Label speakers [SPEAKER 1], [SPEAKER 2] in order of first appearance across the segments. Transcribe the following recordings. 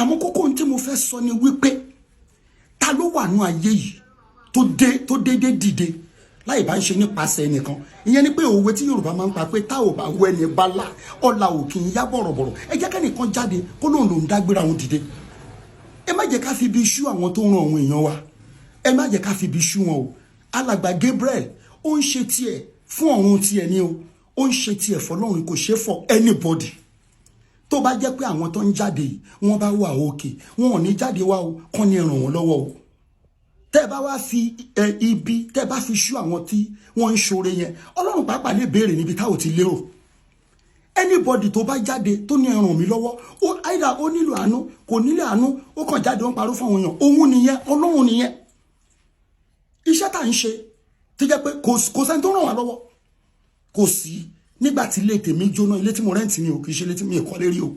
[SPEAKER 1] Àmọ́ kókó ohun tí mo fẹ́ sọ ni wípé, ta ló wà nú ayé yìí tó dé, tó dédé dìde láì bá ń ṣe nípasẹ̀ ẹnìkan? Ìyẹn ni pé òwe tí Yorùbá máa ń pa pé tá ò bá wọ ẹni bá là ọ̀la ò kì í yá bọ̀rọ̀bọ̀rọ̀. Ẹ jẹ́ kẹ́nìkan jáde kó lóun lòún dágbéra òun dìde. Ẹ má jẹ́ ká fi ibi ṣú àwọn tó ń ran àwọn èèyàn wa. Ẹ má jẹ́ ká fi ibi ṣú wọn o. Alàgbà Gabriel, ó ń ṣe tiẹ̀ fún ọ̀run tiẹ̀ ni o. Ó ń ṣe tiẹ̀ fọlọ́run, kò ṣe for anybody. Tó bá jẹ́ pé àwọn tó ń jáde yìí, wọ́n bá wà òkè, wọn ò ní jáde wá o kán ní ràn wọ́n lọ́wọ́ o. Tẹ́ ẹ bá wá fi ẹ ibi, tẹ́ ẹ bá fi ṣú àwọn tí wọ́n ń ṣoore yẹn, Ọlọ́run pàápàá lè béèrè níbi táwọn ti lérò. Anybody tó bá jáde tó ní ràn mí lọ́wọ́, ó àìdá ó nílò àánú, kò nílò àánú, ó kàn jáde, ó ń parọ́ fún àwọn èèyàn, òun nìyẹn, Ọlọ́run nìyẹn. Iṣẹ́ tá à ń ṣe tó jẹ́ pé kò sẹ́ni tó ràn wá lọ́wọ́, kò sí. Nígbà tí ilé tèmi jóná, ilé tí mo rent ni o, kì í ṣe ilé tí mi kọ́lé rí o,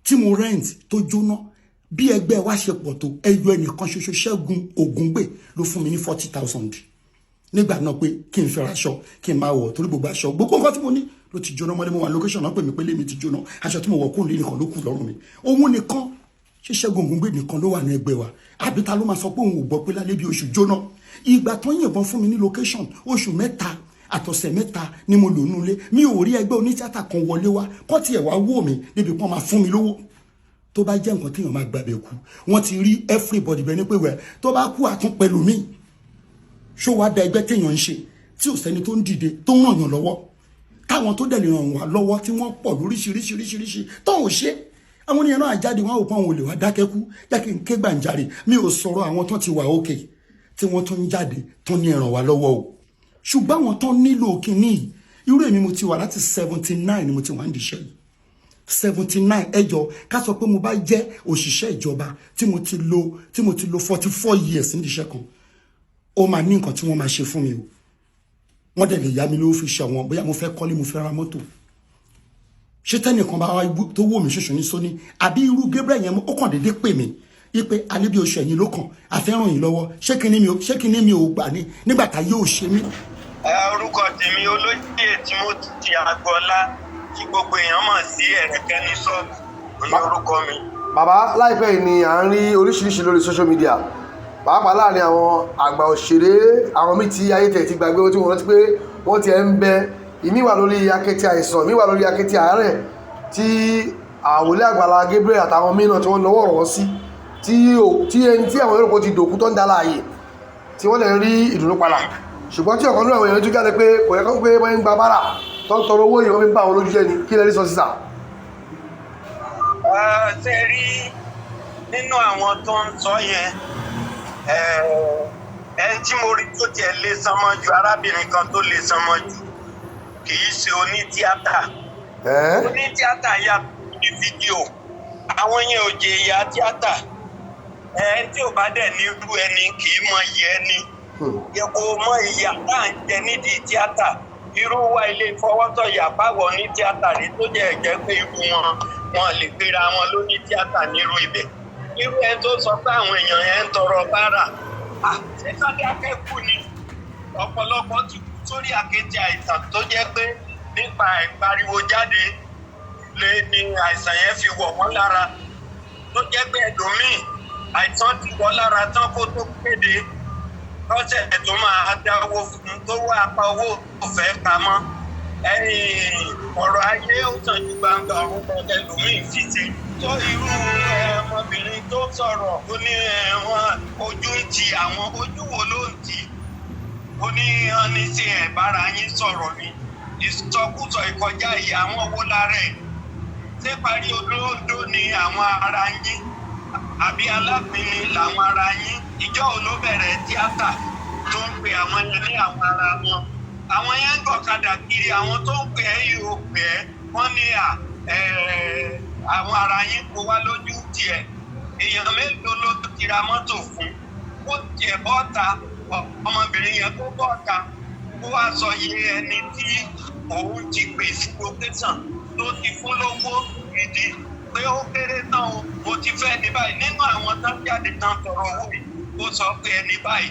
[SPEAKER 1] tí mo rent tó jóná, bí ẹgbẹ́ wa ṣe pọ̀ tó, ẹyọ ẹnìkan ṣoṣo, Ṣẹ́gun Ògúngbè, ló fún mi ní 40,000 nígbà náà pé kí n fẹ́ ra aṣọ kí n máa wọ̀, torí gbogbo aṣọ, gbogbo nǹkan tí mo ní ló ti jóná mọ́lé. Mo wà location náà, pè mí pé lémi ti jóná, aṣọ tí mo wọ̀ kóun lé nìkan ló kù lọ́rùn mi. Òun nìkan, ṣé Ṣẹ́gun Ògúngbè nìkan ló wà ní ẹgbẹ́ wa, àbí ta ló máa sọ pé òun ò gbọ́ pé lálẹ́ bí oṣù jóná? Ìgbà tó ń yìnbọn fún mi ní location, oṣù 3 àtọ̀sẹ̀ 3 ni mo lò nulẹ̀. Mi ò rí ẹgbẹ́ onítíátà kan wọlé wá kọ́ tiẹ̀ wá wò mí níbi kan máa fún mi lówó. Tó bá jẹ́ nǹkan téèyàn máa gbàbẹ̀ kú, wọ́n ti rí everybody bẹ́ẹ̀ ni pé wẹ̀ tó bá kú àtún pẹ̀lú mi. Ṣó wàá da ẹgbẹ́ téèyàn ń ṣe tí ò sẹ́ni tó ń dìde tó ń ràn yàn lọ́wọ́, táwọn tó dẹ̀ lè ràn wá lọ́wọ́ tí wọ́n pọ̀ lóríṣiríṣiríṣiríṣi tó ò ṣe? Àwọn ènìyàn náà jáde, wọn ò pọ́n, àwọn olè wá dákẹ́ kú jẹ́ kí n ké gbàǹjarè. Mi ò sọ̀rọ̀ àwọn tó ti wà òkè tí wọ́n tún ń jáde tó ní ràn wá lọ́wọ́ o, ṣùgbọ́n àwọn tó nílò kínní yìí, irú èmi, mo ti wà láti 79 ni mo ti wà ń diṣẹ́ yìí, 79. Ẹjọ, ká sọ pé mo bá jẹ́ òṣìṣẹ́ ìjọba tí mo ti lò 44 years nídìí iṣẹ́ kan, ó máa ní nǹkan tí wọ́n máa ṣe fún mi o. Wọ́n dẹ̀ lè yá mi lówó fi ṣe àwọn, bóyá mo fẹ́ kọ́lé, mo fẹ́ ra mọ́tò. Ṣé tẹ́nìkan bá wá tó wò mí ṣoṣo ní sóní, àbí irú Gabriel yẹn, ó kàn déédéé pè mí wípé alẹ́ bí oṣù ẹ̀yìn ló kàn àfẹ́ràn yìí lọ́wọ́, ṣé kíní mi ò gbà ní nígbà tá yóò ṣe mí?
[SPEAKER 2] Orúkọ tèmi, Olóyè Timothy Agboola, tí gbogbo èèyàn mọ̀ sí Ẹ̀rẹ̀kẹ́ ní Ṣọ́ọ̀bù ní orúkọ mi.
[SPEAKER 3] Bàbá, láìpẹ́ yìí ni à ń rí oríṣiríṣi lórí social media, pàápàá láàrin àwọn àgbà òṣèré, àwọn míì tí ayé tẹ̀ ti gbàgbé, tí wọ́n rántí pé wọ́n ti ẹ̀ ń bẹ. Ìmí wà lórí akétì àìsàn, ìmí wà lórí akétì àárẹ̀, tí àwòlé Àgbàlá Gabriel àtàwọn míì náà tí wọ́n lọ́wọ́ ọ̀rọ̀ sí, tí ẹni tí àwọn Yorùbá ti dòkú tó ń dá láàyè, tí wọ́n lè rí ìdùnnú padà. Ṣùgbọ́n tí ọ̀kan nínú àwọn èèyàn tún jáde pé kò yẹ kó pé wọ́n ń gba bárà tó ń tọrọ owó yìí, wọ́n fi ń bá àwọn lójú jẹ́ ni. Kí lẹ rí sọ sísà?
[SPEAKER 2] Ṣe rí nínú àwọn tó ń sọ yẹn, ẹni tí mo rí tó tiẹ̀ lè sanmọ́ ju, arábìnrin kan tó lè sanmọ́ jù, kì í ṣe onítíátà.
[SPEAKER 3] Ẹ́.
[SPEAKER 2] Onítíátà yàtọ̀ ní fídíò, àwọn yẹn ò jẹ ìyá tíátà. Ẹni tí ò bá dẹ̀ ní irú ẹni kì í mọ iye ẹni yẹ kó mọ ìyà tá à ń jẹ nídìí tíátà. Irú wa, ilé ìfọwọ́sọ̀yà báwọ̀ ní tíátà rí, tó jẹ́ ẹ̀jẹ̀ pé irú wọn, wọn lè pera wọn lóní tíátà nírú ibẹ̀. Irú ẹ tó sọ pé àwọn èèyàn yẹn ń tọrọ bárà, ṣé sádákẹ́ kú ni? Ọ̀pọ̀lọpọ̀ ti kú sórí àkéte àìsàn tó jẹ́ pé nípa ìpariwo jáde lé ní àìsàn yẹn fi wọ̀ wọ́n lára, tó jẹ́ pé ẹlòmíì, àìsàn ti wọ̀ lára tán kó tó kéde lọ́sẹ̀ tó máa dáwó fún, tó wá apá owó òfẹ́ pamọ́. Ọ̀rọ̀ ayé ó sàn ju gbangba ọ̀run lọ. Ẹlòmíì fi ṣe tó irú ọmọbìnrin tó sọ̀rọ̀, ó ní wọn ojú ń ti àwọn. Ojú wo ló ń tì? Ó ní wọn ní ṣe ẹ̀ bára yín sọ̀rọ̀ ni ìsọkúsọ ìkọjá ìyá. Àwọn wo lára ẹ̀ ṣé parí olóńdó ni àwọn ara yín, àbí alápinni làwọn ara yín? Ìjọ wo ló bẹ̀rẹ̀ tíátà tó ń pe àwọn yẹn ní àwọn ara wọn? Àwọn yẹn ń gọ̀kadà kiri, àwọn tó ń pè é yóò pè é, wọ́n ní à àwọn ara yín kó wá lójú tiẹ̀. Èèyàn mélòó ló ti ra mọ́tò fún? Kó tiẹ̀ bọ́ta, ọmọbìnrin yẹn, kó bọ́ta, kó wá sọ iye ẹni tí òun ti pè sí location tó ti fún lówó gidi, pé ó kéré tán o, mo ti fẹ́ ní báyìí. Nínú àwọn tán jáde tán tọrọ owó yìí, ó sọ pé ẹni báyìí,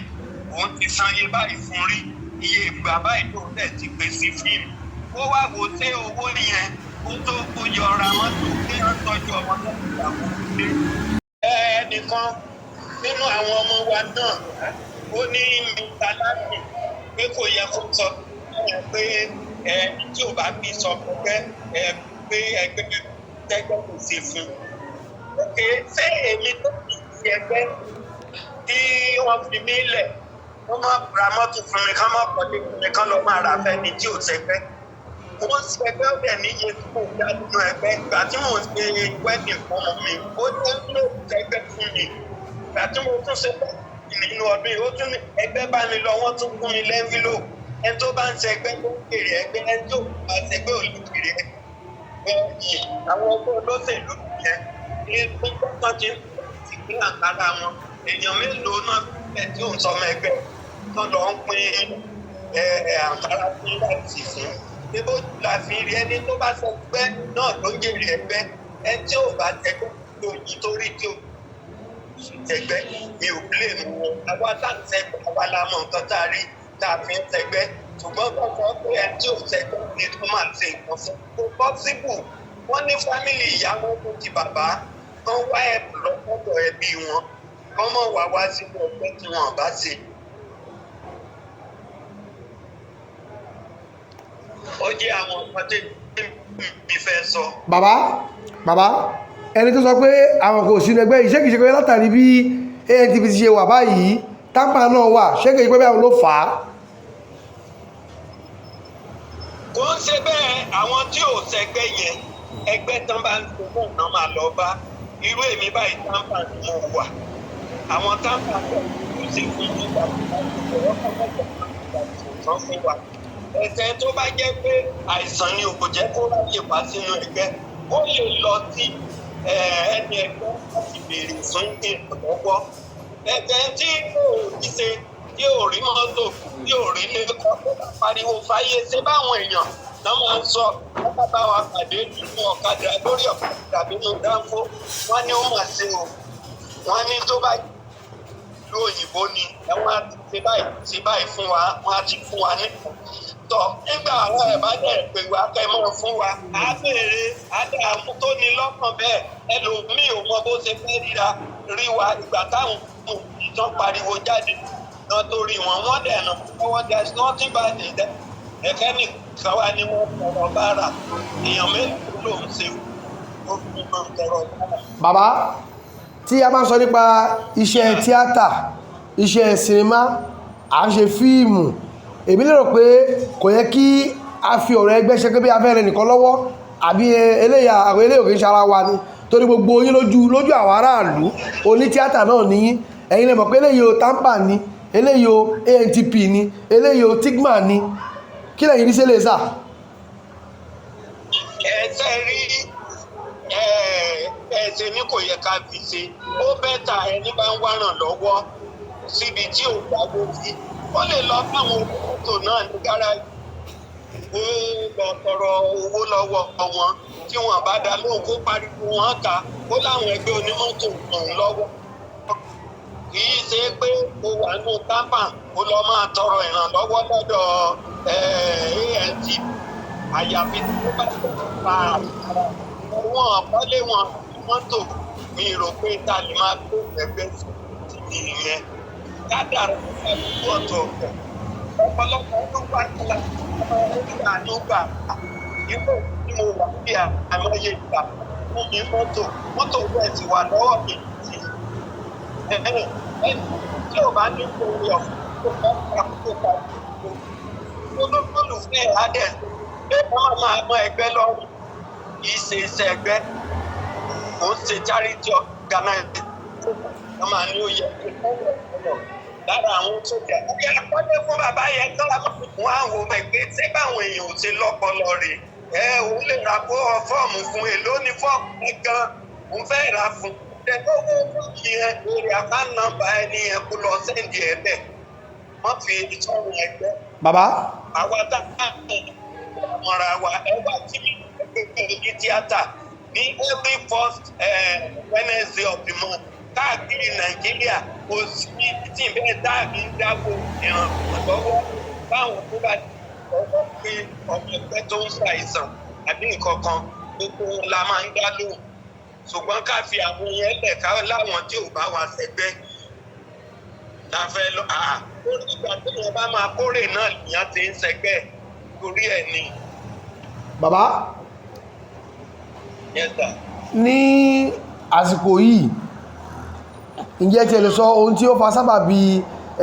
[SPEAKER 2] òun ti san iye báyìí fún rí, iye ìgbà báyìí tó dẹ̀ ti pè sí fíìmù. Ó wá wò ṣé owó yẹn ó tó kó yọ ra mọ́tò kí wọ́n tọ́jú ọmọ tó ti gbà kó bí. dé. Ẹnìkan nínú àwọn ọmọ wa náà, ó ní Mr. Larry pé kò yẹ kó sọ pé ẹ tí ò bá fi sọ pé ẹ pé ẹgbẹ́ tẹ́gbẹ́ kò ṣe fún un. Ok, ṣé èmi tó fi ṣe ẹgbẹ́ tí wọ́n fi mí lẹ̀, wọ́n máa ra mọ́tò fún mi, ká má kọ́lé fún mi, ká lọ máa rà fẹ́ni tí ò ṣẹgbẹ́? Wọ́n ṣe ẹgbẹ́ ọ̀dẹ̀ níye tí mò ń dá nínú ẹgbẹ́. Ìgbà tí mò ń ṣe wedding fún ọmọ mi, ó ní ló ṣẹgbẹ́ fún mi. Ìgbà tí mo tún ṣe wedding nínú ọdún yìí, ó tún ní ẹgbẹ́ bá mi lọ, wọ́n tún fún mi l'envelope. Ẹni tó bá ń ṣe ẹgbẹ́ ló ń kéré ẹgbẹ́, ẹni tó bá ṣẹgbẹ́ ò lè kéré ẹgbẹ́. Àwọn ọgbọ́n olóṣèlú yẹn ní gbogbo kan ti ń pín àkàrà wọn. Èèyàn mélòó náà ẹ̀ tí ò ń sọmọ ẹgbẹ́ tó lọ ń pín àǹkárá fún láti fún níbo la fi rí? Ẹni tó bá ṣẹgbẹ́ náà ló ń jèrè ẹgbẹ́. Ẹni tí ò bá ṣẹgbẹ́ lóyún torí tí ò ṣẹgbẹ́, mi ò blame wọn. Àwa tá à ń ṣẹgbẹ́, àwa la mọ nǹkan tá a rí tá a fi ń ṣẹgbẹ́. Ṣùgbọ́n kọ́kọ́ pé ẹni tí ò ṣẹgbẹ́ ni tó máa ṣe nǹkan fún, kò possible. Wọ́n ní family ìyá wọn tó ti bàbá kán wá ẹ̀bùn lọ́pọ̀lọpọ̀ ẹbí wọn, kán mọ̀ wá wá sínú ẹgbẹ́ tí wọ́n bá ṣe. Ó jẹ́ àwọn nǹkan tí mi fẹ́ sọ.
[SPEAKER 3] Bàbá, bàbá, ẹni tó sọ pé àwọn kò sínú ẹgbẹ́ yìí, ṣé kìí ṣe pé látàrí bí ANTP ti ṣe wà báyìí, TAMPAN náà wà, ṣé kìí ṣe pé bí àwọn ló fà á?
[SPEAKER 2] Kò ń ṣe bẹ́ẹ̀. Àwọn tí ò ṣẹgbẹ́ yẹn, ẹgbẹ́ tán bá ń ṣe náà náà máa lọ bá. Irú èmi báyìí, TAMPAN ni mo wà. Àwọn TAMPAN náà kò ṣe fún nígbà tí wọ́n ti sọ̀rọ̀ kọ́kọ́ fún wa. Ẹ̀sẹ̀ tó bá jẹ́ pé àìsàn ni kò jẹ́ kó ráyè wá sínú ẹgbẹ́, ó lè lọ sí ẹni ẹgbẹ́ láti béèrè fún ìrànlọ́wọ́. Ẹ̀sẹ̀ tí kò rí ṣe, tí ò rí mọ́tò, tí ò rí lé kọ́, tó bá pariwo fáyé, ṣé báwọn èèyàn náà máa ń sọ, wọ́n bá bá wa pàdé nínú ọ̀kadà, lórí ọ̀kadà tàbí nínú dánfó, wọ́n ní ó mà ṣe o. Wọ́n ní tó bá ìlú òyìnbó ni ẹ, wọ́n á ti ṣe báyìí, ṣe báyìí fún wa, wọ́n á ti fún wa ní tọ. Nígbà àwọn ẹ̀ bá dẹ̀ pé wá kẹ́ mọ́ fún wa, á béèrè á dààmú tó ní lọ́kàn bẹ́ẹ̀. Ẹlòmíì ò mọ bó ṣe fẹ́ ríra rí wa. Ìgbà táwọn ìtàn pariwo jáde náà tó rí wọn, wọ́n dẹ̀ nà wọ́n. There is nothing bad in that. Ẹ̀kẹ́ nìkan wá ní wọ́n tọrọ bára. Èèyàn mélòó ló ń ṣe ó fi máa tọrọ bára?
[SPEAKER 3] Bàbá, tí a máa ń sọ nípa iṣẹ́ tíátà, iṣẹ́ sinimá, à ń ṣe fíìmù, èmi lérò pé kò yẹ kí a fi ọ̀rọ̀ ẹgbẹ́ ṣe pé bí a fẹ́ rẹ nìkan lọ́wọ́ àbí eléyà, àwọn eléyà kì í ṣe ara wa ni, torí gbogbo yín lójú lójú àwọn aráàlú, oní tíátà náà ní yín. Ẹ̀yin lè mọ̀ pé eléyìí o TAMPAN ni, eléyìí o ANTP ni, eléyìí o TIGMA ni. Kí lẹ̀yin rí sílẹ̀ sà?
[SPEAKER 2] Ẹsẹ̀ rí ẹsẹ̀ ní kò yẹ ká fi ṣe. Ó better, ẹni bá ń wá ràn lọ́wọ́ síbi tí ò gbàgbó sí, ó lè lọ báwọn mọ́tò náà ní gáràjì, ó lọ tọrọ owó lọ́wọ́ wọn. Tí wọn bá dá lóhùn, kó pariwo wọn ta, ó láwọn ẹgbẹ́ onímọ́tò ràn lọ́wọ́. Kì í ṣe pé o wà nù TAMPAN, ó lọ máa tọrọ ìrànlọ́wọ́ lọ́dọ̀ ANT, àyàfi tó bá pa wọn àkọlé wọn mọ́tò. Mi rò pé ta lè máa tó ẹgbẹ́ sí ìyẹn. Kádàrá kálukú ọ̀tọ̀ọ̀tọ̀. Ọ̀pọ̀lọpọ̀ ọdún wà nígbà àánú gbà. Ipò tí mo wà bí àìmọye ìgbà fún mi, mọ́tò mọ́tò bẹ́ẹ̀ ti wà lọ́wọ́ mi ti ẹni tí ò bá ní kó rí ọ̀fun tó bá pa kó pa olólùfẹ́ adẹ̀ pé wọ́n máa mọ ẹgbẹ́ lọ́rùn. Kì í ṣe iṣẹ́ ẹgbẹ́, kò ń ṣe charity organization. Wọ́n máa ní ó yẹ kó lọ lára àwọn sójà. Ó yẹ kọ́lé fún bàbá yẹn kí wọ́n á wo ẹgbẹ́ ṣé báwọn èèyàn ò ṣe lọ́pọlọ rè ẹ. Òun lè ra fọ́ọ̀mù fún, èló ní fọ́ọ̀mù gan òun fẹ́ rà fún ẹ lówó fọ́ọ̀mù yẹn lórí account number ẹni yẹn, kó lọ send ẹ bẹ́ẹ̀. Wọ́n fi sọ́run ẹgbẹ́.
[SPEAKER 3] Bàbá.
[SPEAKER 2] Àwa tá a mọ̀ra wa, ẹ wá tí mi ẹgbẹ́ ní tíátà ní every first Wednesday of the month káàkiri Nàìjíríà, kò sí tí bẹ́ẹ̀ dáàbí ń dáàbò ìrànlọ́wọ́ báwọn tó bá ọwọ́ pé ọmọ ẹgbẹ́ tó ń ṣàìsàn àbí nǹkan kan, gbogbo wọn la máa ń dá lóhùn. Ṣùgbọ́n ká fi àwọn yẹn lẹ̀, ká láwọn tí ò bá wa ṣẹgbẹ́ la fẹ́ lọ. Àà, ó ní ìgbà tí wọ́n bá máa kórè náà nìyẹn ti ń ṣẹgbẹ́ torí ẹ̀ ni.
[SPEAKER 3] Bàbá.
[SPEAKER 2] Yes, sir.
[SPEAKER 3] Ní àsìkò yìí, ǹjẹ́ tí ẹ lè sọ ohun tí ó fa sábàbí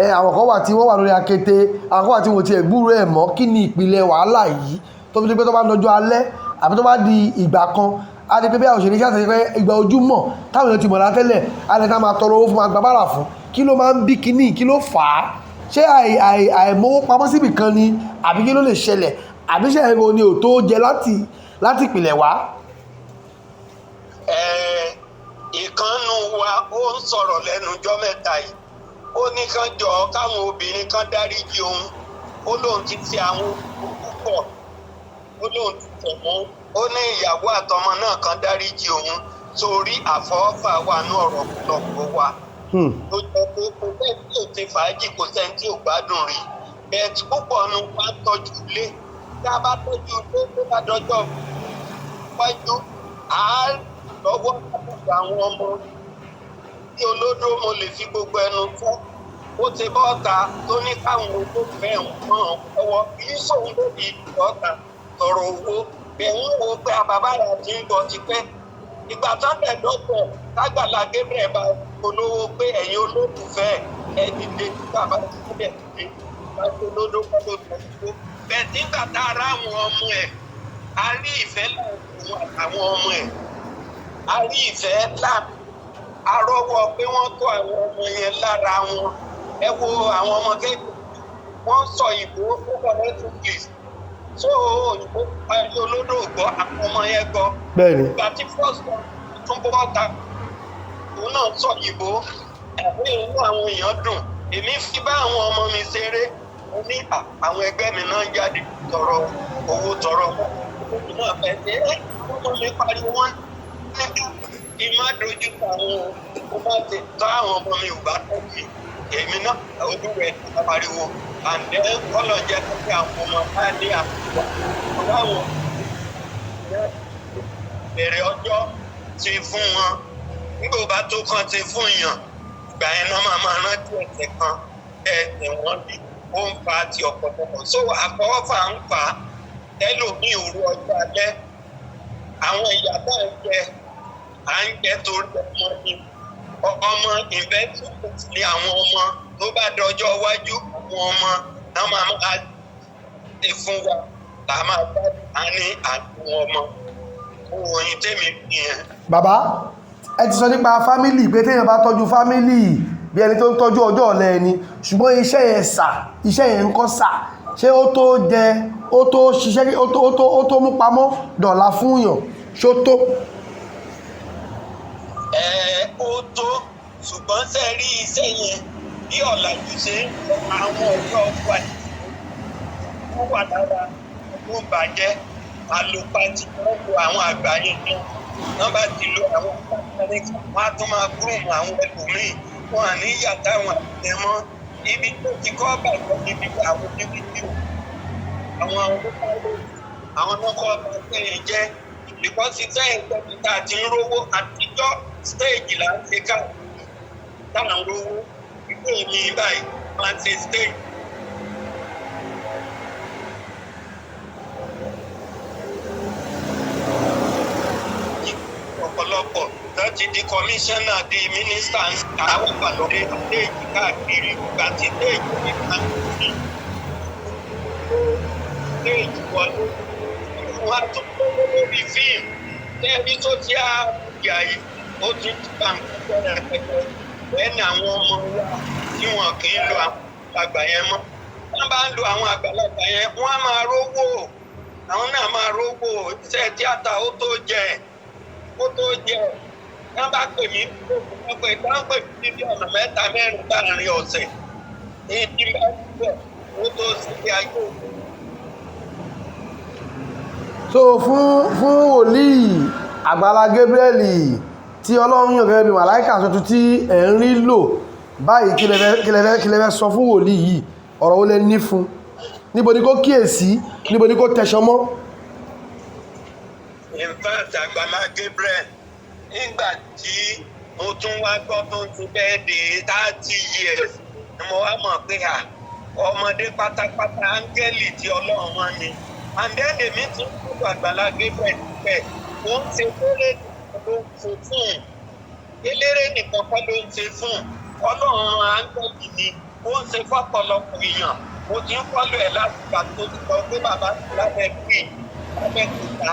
[SPEAKER 3] ẹ, àwọn kan wà tí wọ́n wà lórí akéte, àwọn kan wà tí wọ́n ti ẹ̀ gbúrò ẹ̀ mọ́? Kí ni ìpìlẹ̀ wàhálà yìí tó fi di pé tó bá ń dọjọ́ alẹ́ àbí tó bá di ìgbà kan, á di pé bí àwọn òṣèré ṣáà ṣe pé ìgbà ojúmọ̀ táwọn èèyàn ti mọ̀ látẹ́lẹ̀, á lè ká máa tọrọ owó fún, máa gba bárà fún? Kí ló máa ń bí kíní? Kí ló fà á? Ṣé àìmówó pamọ́ síbì kan ni, àbí kí ló lè ṣẹlẹ̀, àbí ṣe ẹ̀rọ ni ò tó jẹ láti ìpìlẹ̀ wá?
[SPEAKER 2] Ìkànnù wa, ó ń sọ̀rọ̀ lẹ́nu ọjọ́ mẹ́ta yìí, ó ní kán jọ káwọn obìnrin kan dáríjì òun. Ó lóun ti ṣe àwọn púpọ̀, ó lóun ti tẹ̀ mọ́, ó ní ìyàwó àtọmọ náà kan dáríjì òun, torí àfọwọ́fà wà ní ọ̀rọ̀ ọ̀pọ̀lọpọ̀ wa. Ó jẹ́ pé kò sẹ́ni tí ò ti fàájì, kò sẹ́ni tí ò gbádùn rí bẹ́ẹ̀. Púpọ̀ nu wa tọ́jú ilé. Tá a bá tọ́jú ilé, tó bá dọjọ́ wájú, à á lọ́wọ́ àbùkù àwọn ọmọ tí olódó. Mo lè fi gbogbo ẹnu fún ó ti bọ́ta tó ní káwọn olóòfẹ́ nǹkan lọ́wọ́, kì í sóun lóbi bọ́ta tọrọ owó bẹ́ẹ̀. Ń wo pé bàbá rẹ̀ ti ń gbọ́ tipẹ́. Ìgbà tó ń dọ̀pọ̀ tágbàlá Gabriel bá polówó pé ẹ̀yin olólùfẹ́ ẹ dìde, tí bàbá ti bẹ̀ dìde láti olódó kọ́ ló tọ́ owó bẹ́ẹ̀. Nígbà tá a rá àwọn ọmọ ẹ̀, a rí ìfẹ́ láàrin àwọn ọmọ ẹ̀, a rí ìfẹ́ láàrin arọ́wọ́ pé wọ́n kọ́ àwọn ọmọ yẹn lára wọn. Ẹ wo àwọn ọmọ kékeré, wọ́n sọ ìbò ó kọ́ English, so òyìnbó parí olódò gbọ́, àwọn ọmọ yẹn gbọ́. Ìgbà tí first one tún bọ́ ta, òun náà sọ ìbò ẹ̀mí, inú àwọn èèyàn dùn. Èmi fi bá àwọn ọmọ mi ṣeré, mo ní àwọn ẹgbẹ́ mi náà jáde tọrọ owó, tọrọ owó náà fẹ́ ṣe é. Ọmọ mi pariwo, wọn ní kí n má dojú kọ àwọn o, má ti tọ́ àwọn ọmọ mi ò bá tọ́ mi, èmi náà ojú rẹ̀ ti pariwo. And then kọ́lọ̀ jẹ́ pé àwọn ọmọ bá dé àkùkọ àwọn bẹ̀rẹ̀ ọjọ́ ti fún wọn, nígbà bá tó kàn ti fún yàn, ìgbà yẹn náà máa máa rántí ẹ̀sẹ̀ kan ẹ̀sẹ̀ wọn bí ó ń fa ti ọ̀pọ̀lọpọ̀. So àfọwọ́fà ń fà á ẹlòmíì òru ọjọ́ alẹ́. Àwọn ìyá bá ń jẹ, à ń jẹ torí ọmọ ni. Ọmọ investment ni àwọn ọmọ. Tó bá dọjọ́ iwájú, àwọn ọmọ náà máa máa ṣe fún wa là máa bá a ní àwọn ọmọ òyìn tèmi nìyẹn.
[SPEAKER 3] Bàbá, ẹ ti sọ nípa family, pé téèyàn bá tọ́jú family bí ẹni tó ń tọ́jú ọjọ́ ọ̀la ẹni. Ṣùgbọ́n iṣẹ́ yẹn sà, iṣẹ́ yẹn ń kọ́ sà, ṣé ó tó jẹ, ó tó ṣiṣẹ́, ó tó mú pamọ́ dọ̀la fún yàn? Ṣó tó?
[SPEAKER 2] Ẹ ó tó, ṣùgbọ́n ṣe rí iṣẹ́ yẹn, bí ọ̀làjú ṣe ń kọ́ àwọn ọ̀dọ́ wa, wọ́n wà lára tó ń bàjẹ́. Àlòpàtì wọ́n lo àwọn àgbà yẹn, wọ́n bá ti lo àwọn àgbà yẹn, wọ́n á tún máa groom àwọn ẹlòmíì. Wọn à ní yàtọ̀ àwọn àgbẹ̀ mọ́. Ibi tó ti kọ́ bàjẹ́ níbi àwọn onífídíò, àwọn náà kọ́ bàjẹ́ yẹn jẹ́, because iṣẹ́ yẹn gbọ́dọ̀ tá a ti ń rówó àtijọ́. Stage là ń ṣe káàkiri tá à ń rówó. Ìgbé mi báyìí máa ń ṣe stage. Ọ̀pọ̀lọpọ̀ tó ti di kọmíṣánná, di mínísítà, àwọn àlọ́dẹ stage káàkiri. Ìgbà tí stage ní káàkiri, stage wọlé, wọn á tún lówó lórí fíìmù tẹ́ẹ̀rí social media yìí, ó tún ti bá nǹkan jẹ́ rẹpẹtẹ. Bẹ́ẹ̀ ni àwọn ọmọ wa tí wọn kì í lo àwọn àgbàlagbà yẹn mọ́. Wọ́n bá ń lo àwọn àgbàlagbà yẹn, wọ́n á máa rówó, àwọn náà máa rówó. Iṣẹ́ tíátà, ó tó jẹ, ó tó jẹ. Wọ́n bá pè mí, wọ́n pè, wọ́n pè mí bí ọ̀nà mẹ́ta mẹ́rin láàrin ọ̀sẹ̀ ní tí bá bẹ̀, ó tó sí ayé òkú.
[SPEAKER 3] So fún wòlíì Àgbàlá Gabriel tí Ọlọ́run yàn gẹ́gẹ́ bí màláìkà tuntun tí ẹ̀ ń rí lò báyìí, kí lẹ fẹ́ sọ fún wòlíì yìí? Ọ̀rọ̀ wo lẹ ní fún? Níbo ni kó kíyèsí? Níbo ni kó tẹ̀sán mọ́?
[SPEAKER 2] In fact, Àgbàlá Gabriel Nígbà tí mo tún wá gbọ́ tó ń ti bẹ́ẹ̀ dé 30 years ni mo wá mọ̀ pé à ọmọdé pátápátá, áńgẹ́lì tí Ọlọ́run wọn ni. And then èmi ti ń kúrò Àgbàlá Gabriel pẹ̀, ó ń ṣe kéré ló ń ṣe fún eléré nìkan kọ́ ló ń ṣe fún Ọlọ́run, áńgẹ́lì ni ó ń ṣe fọ́pọ̀lọpọ̀ èèyàn. Mo ti ń follow ẹ̀ láti ìgbà tó ti sọ pé bàbá lábẹ́ bíi lábẹ́kúta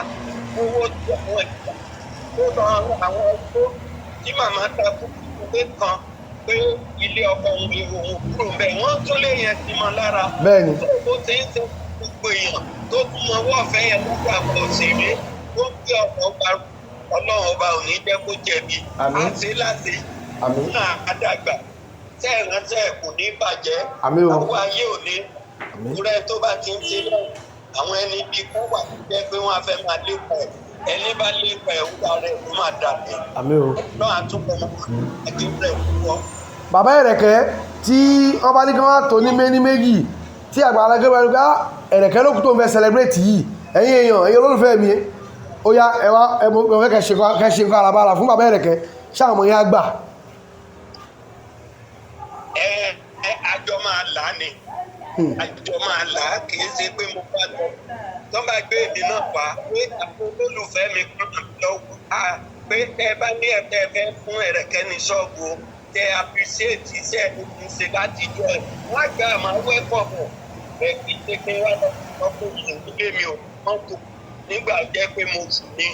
[SPEAKER 2] owó tí àwọn ìgbà tó lọ àwọn ọgbó tí màmá ta fún pé kan pé ilé ọkọ òun ni òun kúrò ń bẹ̀, wọ́n tún lè yẹn sí mọ́ lára.
[SPEAKER 3] Bẹ́ẹ̀ni.
[SPEAKER 2] Tó bó ti ń ṣe gbogbo èèyàn tó tún mọ ọwọ́ ọ̀fẹ́ yẹn lọ́gbà àwọn òṣèré tó ń gbé ọkọ̀ ọba, Ọlọ́run ọba ò ní jẹ́ kó jẹ̀bi.
[SPEAKER 3] Àmín.
[SPEAKER 2] Àti láti
[SPEAKER 3] Àmín.
[SPEAKER 2] náà àdàgbà tẹ́ ẹ̀ ránṣẹ́ ẹ̀ kò ní bàjẹ́.
[SPEAKER 3] Àmín o.
[SPEAKER 2] Àwọn ayé ò ní
[SPEAKER 3] Àmín.
[SPEAKER 2] rẹ tó bá ti ń ṣe bẹ́ẹ̀, àwọn ẹni bíi kó wà tó jẹ́ pé wọ́n á fẹ́ máa lépa ẹ̀, ẹni bá lépa ẹ̀ wúwa rẹ̀ ló máa dàbí
[SPEAKER 3] Àmín o.
[SPEAKER 2] náà àtúnkọ́ mọ́ àjẹbẹ́ wọ́.
[SPEAKER 3] Bàbá Ẹ̀rẹ̀kẹ́, tí wọ́n bá ní kí wọ́n tó ní méní méjì tí Àgbàlá Gabriel gbá Ẹ̀rẹ̀kẹ́ lókùn tó ń fẹ́ celebrate yìí, ẹ̀yin èèyàn, ẹ̀yin olólùfẹ́ mi, ó yá, ẹ wá, ẹ mọ̀ ẹ fẹ́ kẹ́ ṣe nǹkan àràbàrà fún bàbá Ẹ̀rẹ̀kẹ́, ṣáà mọ̀ yẹn á gbà?
[SPEAKER 2] Ẹ ẹ, àjọ máa là á ni, àjọ máa là á. Kì í ṣe pé mo bá lọ tó bá gbé èmi náà wá pé àwọn olólùfẹ́ mi kúrò lọ́wọ́ á pé ẹ bá ní ẹ̀fẹ́ fẹ́ fún Ẹ̀rẹ̀kẹ́ ní ṣọ́ọ̀bù o, tẹ appreciate iṣẹ́ mi kì í ṣe láti jọ ẹ̀ wọ́n á gbà máa welcome pé kì í ṣe pé wá lọ sọ pé ìdílé mi ò mọ́tò nígbà jẹ́ pé mo sì ní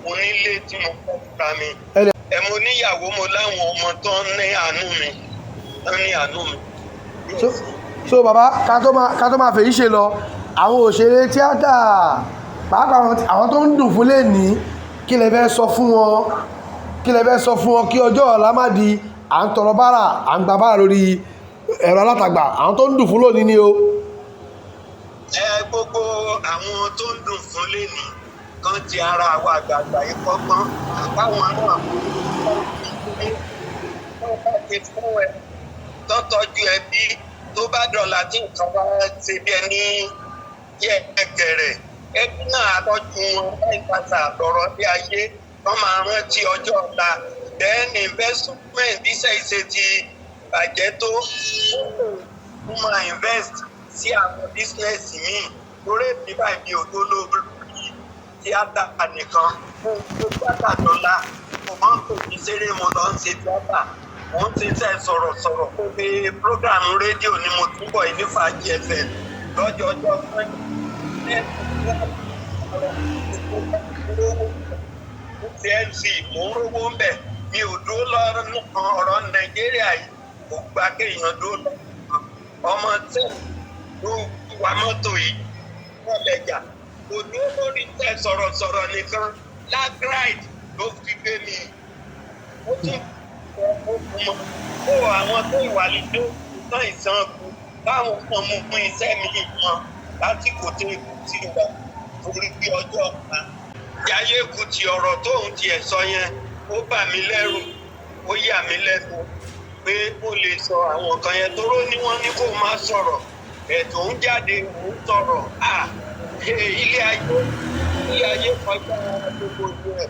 [SPEAKER 2] mo nílé tí mo kọ́ fúnra mi. Ẹ mo níyàwó, mo láwọn ọmọ tó ń ní àánú mi, tó ń ní àánú mi.
[SPEAKER 3] So bàbá, ká tó máa fèyí ṣe lọ, àwọn òṣèré tíátà pàápàá, àwọn tó ń dùn fún lẹ́ni, kí lẹ fẹ́ sọ fún wọn? Kí lẹ fẹ́ sọ fún wọn kí ọjọ́ ọ̀la má di à ń tọrọ bárà, à ń gba bárà lórí ẹ̀rọ alátagbà? Àwọn tó ń dùn fún lónìí ni o.
[SPEAKER 2] Ẹ gbogbo àwọn tó ń dùn fún lẹ́ni kan ti ara àwọn àgbààgbà yìí kọ́gbọ́n àbáwọn náà tó bá ti fún ẹ tó tọ́jú ẹbí, tó bá dọ̀là tí nǹkan bá ṣe bí ẹni yẹ ẹgẹrẹ, ẹbí náà á tọ́jú wọn láì pàṣẹ àlọ́rọ̀ bí ayé wọ́n máa rántí ọjọ́ ọ̀la. Then investment, iṣẹ́ ìṣe ti bàjẹ́ tó, ó máa invest sí àwọn business míì lórí èmi báyìí. Mi ò tó lórí tíátà nìkan fún tíátà dọ́là, mo máa ń pè ní ṣeré, mo lọ ń ṣe tíátà, mo ń ṣiṣẹ́ sọ̀rọ̀sọ̀rọ̀ pé program rédíò ni mo túbọ̀ yìí ní Fàájì FM lọ́jọ́ ọjọ́ Sunday ti MC, mò ń rówó ń bẹ̀. Mi ò dúró lọ́rùn ọ̀rọ̀ Nàìjíríà yìí kò gba kéèyàn dúró lọ́rùn. Ọmọ tí ló ń wa mọ́tò yìí wọ́n lẹ́jà kò dúró lórí tẹ sọ̀rọ̀sọ̀rọ̀ nìkan, lagride ló fi gbé mi. Ó tún ó fún mọ́ kó àwọn tó wà lójú tán ìsan kù báwọn kan mú fún iṣẹ́ mi mọ́ lásìkò tó ikú ti wà torí bí ọjọ́ ọ̀la. Jayé Kùtì, ọ̀rọ̀ tóun tiẹ̀ sọ yẹn, ó bà mí lẹ́rù, ó yà mí lẹ́nu pé ó lè sọ àwọn nǹkan yẹn tóró ní wọ́n ní kó má sọ̀rọ̀ ẹ̀tọ́ ń jáde òun sọ̀rọ̀ à ilé ayé, ilé ayé kọjá gbogbo ẹ̀.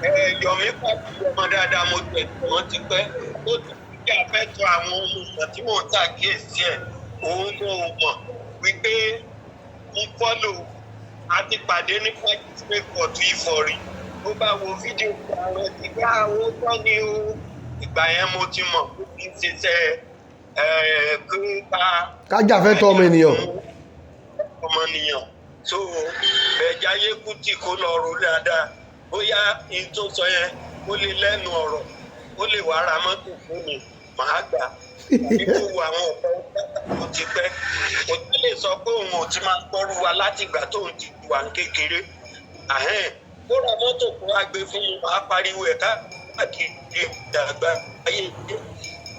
[SPEAKER 2] Ẹ̀ Yọ̀mí pàtó ọmọ dáadáa, mo tẹ̀ wọ́n ti pẹ́ ó ti kí afẹ́tọ̀ àwọn ọmọ ìgbà tí mò ń ṣàkíyèsí ẹ̀, òun kò mọ̀ wípé ń follow a ti pàdé ní magistrate court Ìfọ̀rí. Tó bá wo fídíò àwọn ti gbá àwọn tọ́ ni o. Ìgbà yẹn mo ti mọ̀ pé kì í ṣiṣẹ́ ẹ̀ pé ká
[SPEAKER 3] Kájà fẹ́ tọ́ ọmọ ènìyàn.
[SPEAKER 2] Ọmọnìyàn so Ẹ̀jáyé Kútì kó lọ ro dáadáa bóyá n tó sọ yẹn ó lè lẹ́nu ọ̀rọ̀, ó lè wá ra mọ́tò fún mi, màá gbà tàbí kó wo àwọn ọ̀pọ̀ tó ti pẹ́. Kò tí lè sọ pé òun ò ti máa gbọ́rú wa láti ìgbà tóun ti wà ní kékeré. Àhẹ́n, kó ra mọ́tò kó wá gbé fún mi, màá pariwo ẹ̀ káàkiri ìdàgbà ayé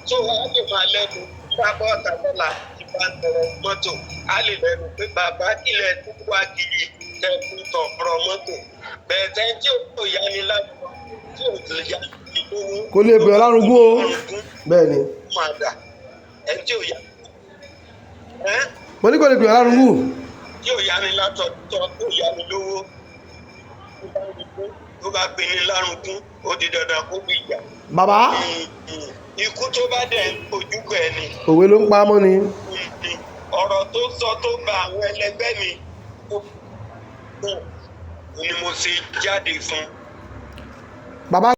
[SPEAKER 2] tó wá lè máa lẹ́nu bá bọ́ọ̀tà lọ́la tí bá ń tọrọ mọ́tò, á lè lẹ́nu pé bàbá kílẹ̀ tó wá kiri tẹ̀kú tọrọ mọ́tò bẹ̀ẹ̀ tẹ́ tí ò yá ni láti tí ò lè yá ni lówó.
[SPEAKER 3] Kò lè bẹ̀rẹ̀ lárugún o. Bẹ́ẹ̀ ni.
[SPEAKER 2] Máa dà ẹni tí ò yá ẹ́.
[SPEAKER 3] Mo ní kò lè bẹ̀rẹ̀ lárugún.
[SPEAKER 2] Tí ò yá ni látọ̀ tó yá ni lówó. Tó bá pinni lárugún, ó di dandan kó gbìjà.
[SPEAKER 3] Bàbá.
[SPEAKER 2] Ikú tó bá dẹ̀ ń ojúkọ ẹni
[SPEAKER 3] Òwe ló ń pa á mọ́ ni.
[SPEAKER 2] ni. Ọ̀rọ̀ tó sọ tó ba àwọn ẹlẹgbẹ́ mi tó ni mo ṣe jáde fún.
[SPEAKER 3] Bàbá.